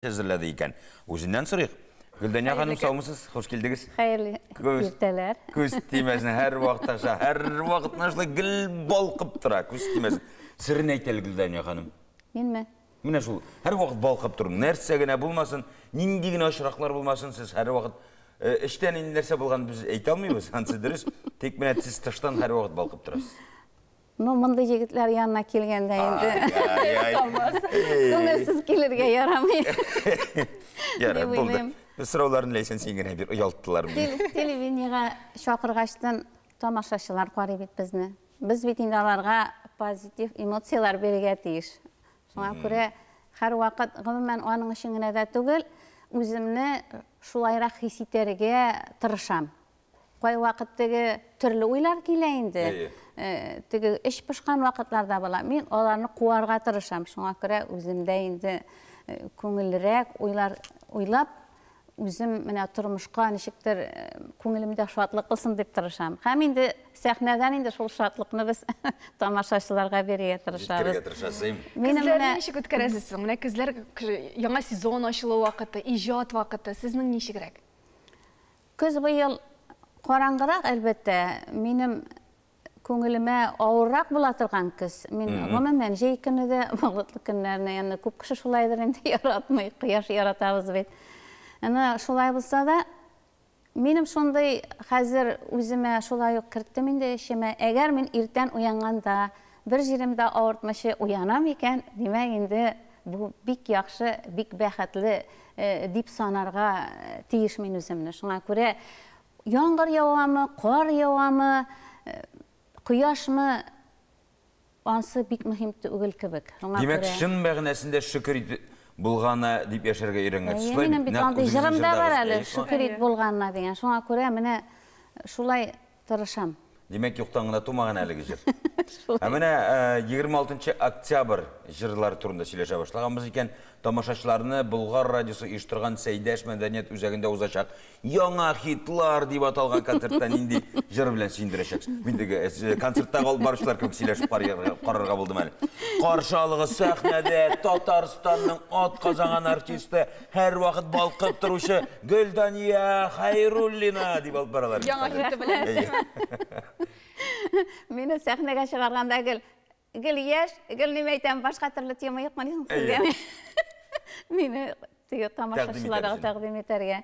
Әзерләде икән. Үзеннән сорыйк. Гөлдания ханым, саумысыз? Хуш килдегез. Хәерле иртәләр. Күз тимәсен, һәр вакытта, һәр вакыт шулай гел балкып тора, күз тимәсен. Серен әйт әле, Гөлдания ханым. Минме? Менә шул, һәр вакыт балкып тору. Нәрсә генә булмасын, нинди генә очраклар булмасын, сез һәр вакыт эчтән инде нәрсә булганын без әйтә алмыйбыз, ансы дөрес. Тик менә сез тыштан һәр вакыт балкып торасыз. Ну, мондый егетләр янына килгәндә инде. Күңелсез килергә ярамый. Ярар, булды. Сорауларын Ләйсән син генә бир, оялттылар мине. Телевидениегә чакыргачтын тамашачылар карый бит безне. Без бит инде аларга позитив эмоцияләр бирергә тиеш. Шуңа күрә һәрвакыт, гомумән, аның өчен генә дә түгел, үземне шулайрак хис итәргә тырышам. Кайвакыт теге төрле уйлар килә инде. Теге эч пошкан вакытлар да була. Мин аларны куарга тырышам. Шуңа күрә үземдә инде күңеллерәк уйлар уйлап, үзем менә тормышка ничектер күңелемдә шатлык булсын дип тырышам. Һәм инде сәхнәдән инде шул шатлыкны без тамашачыларга бирергә тырышабыз. Җиткерергә тырышасыз. Көзләрне ничек үткәрәсез соң? Менә көзләр яңа сезон ачылу вакыты, иҗат вакыты. Сезнең ничегрәк? Көз быел караңгырак, әлбәттә, минем күңелемә авыррак була торган көз. Мин гомумән җәй көне дә болытлы көннәрне, ягъни күп кеше шулайдыр инде, яратмый, кояш яратабыз бит. Әмма шулай булса да, минем шундый хәзер үземә шулай ук керттем инде эчемә. Әгәр мин иртән уянганда бер җирем дә авыртмыйча уянам икән, димәк инде бу бик яхшы, бик бәхетле дип санарга тиеш мин үземне. Шуңа күрә яңгыр явамы, кар явамы, кояшмы, ансы бик мөһим түгел кебек. Шуңа Димәк, чын мәгънәсендә шөкер ит булганы дип яшәргә өйрәнгәнсез. Шулай бит? Минем бит андый җырым да бар әле, шөкер ит булганына дигән. Шуңа күрә менә шулай тырышам. Димәк, юктан гына тумаган әлеге җыр. Ә менә 26 октябрь җырлар турында сөйләшә башлаганбыз икән, тамашачыларны Болгар радиосы оештырган Сәйдәш мәдәният үзәгендә узачак Яңа хитлар дип аталган концертта нинди җыр белән сөендерәчәксез? Мин теге концерттагы алып баручылар кебек сөйләшеп карарга булдым әле. Каршы алыгыз сәхнәдә Татарстанның атказанган артисты, һәрвакыт балкып торучы Гөлдания Хәйруллина дип алып баралар. Яңа хиты белән. Мине сәхнәгә чыгарганда гел гел яшь, гел нимә әйтәм, башка төрле тема юкмы соң сезгә? Мине теге тамашачыларга тәкъдим итәргә.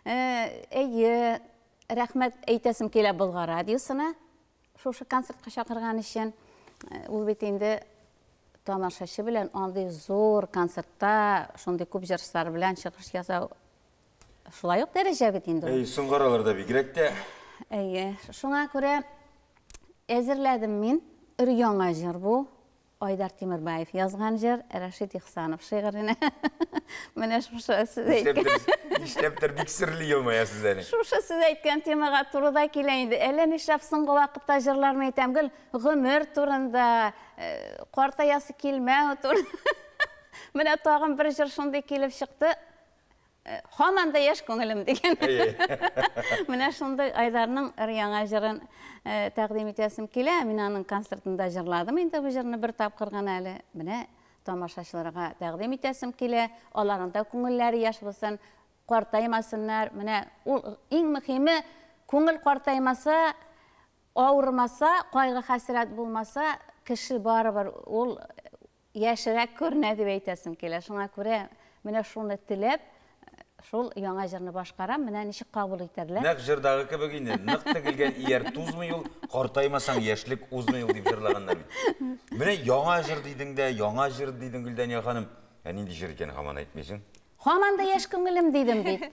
Әйе, рәхмәт әйтәсем килә Болгар радиосына. Шушы концертка чакырган өчен. Ул бит инде тамашачы белән андый зур концертта шундый күп җырчылар белән чыгыш ясау шулай ук дәрәҗә бит инде. Әй, соңгы араларда бигрәк тә. Әйе, шуңа күрә әзерләдем мин. Өр-яңа җыр бу. Айдар Тимербаев язган җыр, Рәшит Ихсанов шигыренә. Менә шушы сез әйткән. Нишләптер бик серле елмаясыз әле. Шушы сез әйткән темага туры да килә инде. Әллә нишләп соңгы вакытта җырларны әйтәм, гел гомер турында, картаясы килмәү турында. Менә тагын бер җыр шундый килеп чыкты. Һаман да яшь күңелем дигән. Менә шундый Айдарның өр-яңа җырын тәкъдим итәсем килә. Мин аның концертында җырладым инде бу җырны бер тапкыр гына әле. Менә тамашачыларга тәкъдим итәсем килә. Аларның да күңелләре яшь булсын, картаймасыннар. Менә ул иң мөһиме, күңел картаймаса, авырмаса, кайгы-хәсрәт булмаса, кеше барыбер ул яшерәк күренә дип әйтәсем килә. Шуңа күрә менә шуны теләп, шул яңа җырны башкарам, менә ничек кабул итәрләр. Нәкъ җырдагы кебек инде, нык тегелгән ияр тузмый ул, картаймасаң яшьлек узмый ул дип җырлаганнар бит. Менә яңа җыр дидең дә, яңа җыр дидең, Гөлдания ханым. Ә нинди җыр икән һаман әйтмисең? Һаман да яшь күңелем дидем бит.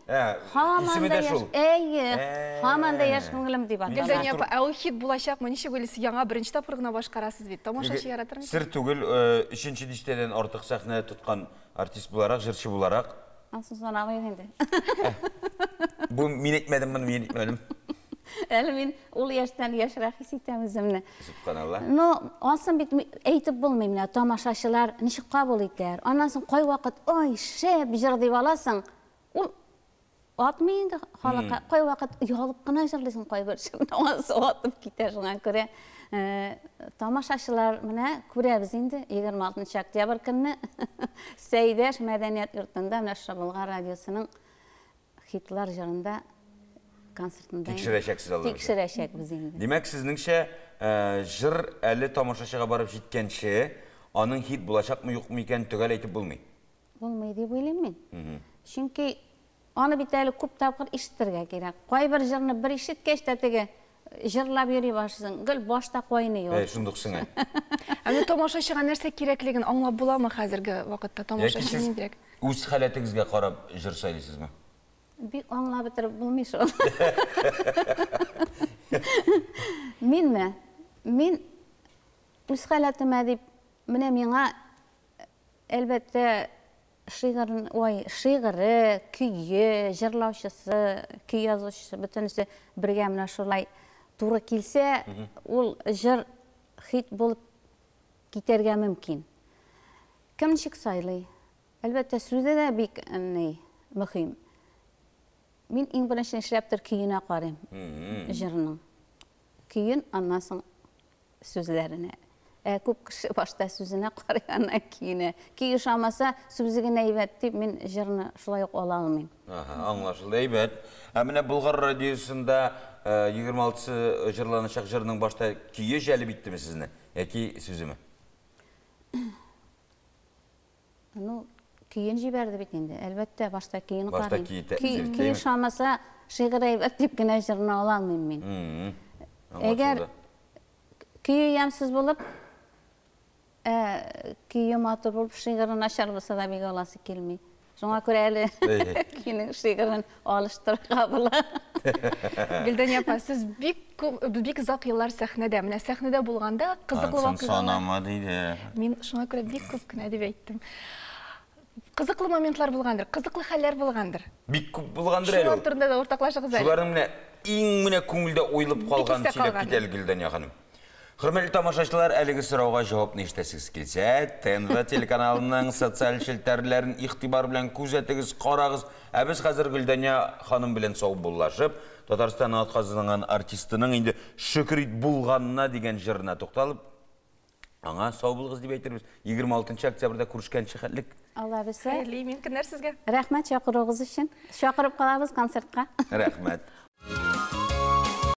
Һаман да яшь. Әйе, һаман да яшь күңелем дип атала. Гөлдания апа, ә ул хит булачакмы? Ничек уйлыйсыз? Яңа беренче тапкыр гына башкарасыз бит. Тамашачы яратыр микән? Сер түгел, өченче дистәдән артык сәхнә тоткан артист буларак, җырчы буларак. Ансын санамыйк инде. Бу мин әйтмәдем моны, мин әйтмәдем. Әле мин ул яшьтән яшьрәк хис итәм үземне. Сөбханалла. Ну, ансын бит әйтеп булмый менә, тамашачылар ничек кабул итәр. Аннан соң кайвакыт, ой, шәп җыр дип аласың, ул Атмый инде халыкка. Кайвакыт оялып кына җырлыйсың кайбер җырны, анысы атып китә. Шуңа күрә тамашачылар менә күрәбез инде 26 октябрь көнне Сәйдәш мәдәният йортында менә шушы Болгар радиосының хитлар җырында концертында тикшерәчәксез алар. Тикшерәчәкбез инде. Димәк, сезнеңчә, җыр әле тамашачыга барып җиткәнче, аның хит булачакмы, юкмы икән төгәл әйтеп булмый. Булмый дип уйлыйм мин. Чөнки аны бит әле күп тапкыр ишетергә кирәк. Кайбер җырны бер ишеткәч тә теге җырлап йөри башлыйсың. Гел башта кайный ул. Әй, шундук сеңә. Ә менә тамашачыга нәрсә кирәклеген аңлап буламы хәзерге вакытта? Тамашачы ниндирәк? Үз халәтегезгә карап җыр сайлыйсызмы? Бик аңлап бетереп булмый шул. Минме? Мин үз халәтемә дип, менә миңа Әлбәттә, шигырь, ой, шигыре, көе, җырлаучысы, көй язучысы, бөтенесе бергә менә шулай туры килсә, ул җыр хит булып китәргә мөмкин. Кем ничек сайлый? Әлбәттә, сүзе дә бик ни, мөһим. Мин иң беренче нишләптер көенә карыйм җырның. Көен, аннан соң сүзләренә. Ә күп кеше башта сүзенә карый, аннан көенә. Көй ошамаса, сүзе генә әйбәт дип, мин җырны шулай ук ала алмыйм. Аһа, аңлашылды, әйбәт. Ә менә Болгар радиосында 26-сы җырланачак җырның башта көе җәлеп иттеме сезне, яки сүземе? Ну, көен җибәрде бит инде. Әлбәттә, башта көен Башта карыйм. көе тәэсир Көй, итәме? көй ошамаса, шигырь әйбәт дип кенә җырны ала алмыйм мин. Әгәр Аңлашылды. көе ямьсез булып, ә көе матур булып, шигыре начар булса да бик аласы килми. Шуңа күрә әле көйнең шигырен алыштырырга була. Гөлдания апа, сез бик күп, бик озак еллар сәхнәдә. Менә сәхнәдә булганда кызыклы Ансын вакыйгалар. санама диде. Мин шуңа күрә бик күп кенә дип әйттем. Кызыклы моментлар булгандыр, кызыклы хәлләр булгандыр. Бик күп булгандыр әле Шулар ул. турында да уртаклашыгыз әле. Шуларның менә иң менә күңелдә уелып калган истә сөйләп калган. кит әле, Гөлдания ханым. Хөрмәтле тамашачылар, әлеге сорауга җавапны ишетәсегез килсә, ТНВ телеканалының социаль челтәрләрен игътибар белән күзәтегез, карагыз. Ә без хәзер Гөлдания ханым белән саубуллашып, Татарстанның атказанган артистының инде шөкер ит булганына дигән җырына тукталып, аңа сау булыгыз дип әйтербез. 26 октябрьдә күрешкәнче хәтлек. Алла бирсә. Хәерле имин көннәр сезгә. Рәхмәт чакыруыгыз өчен. Чакырып калабыз концертка. Рәхмәт.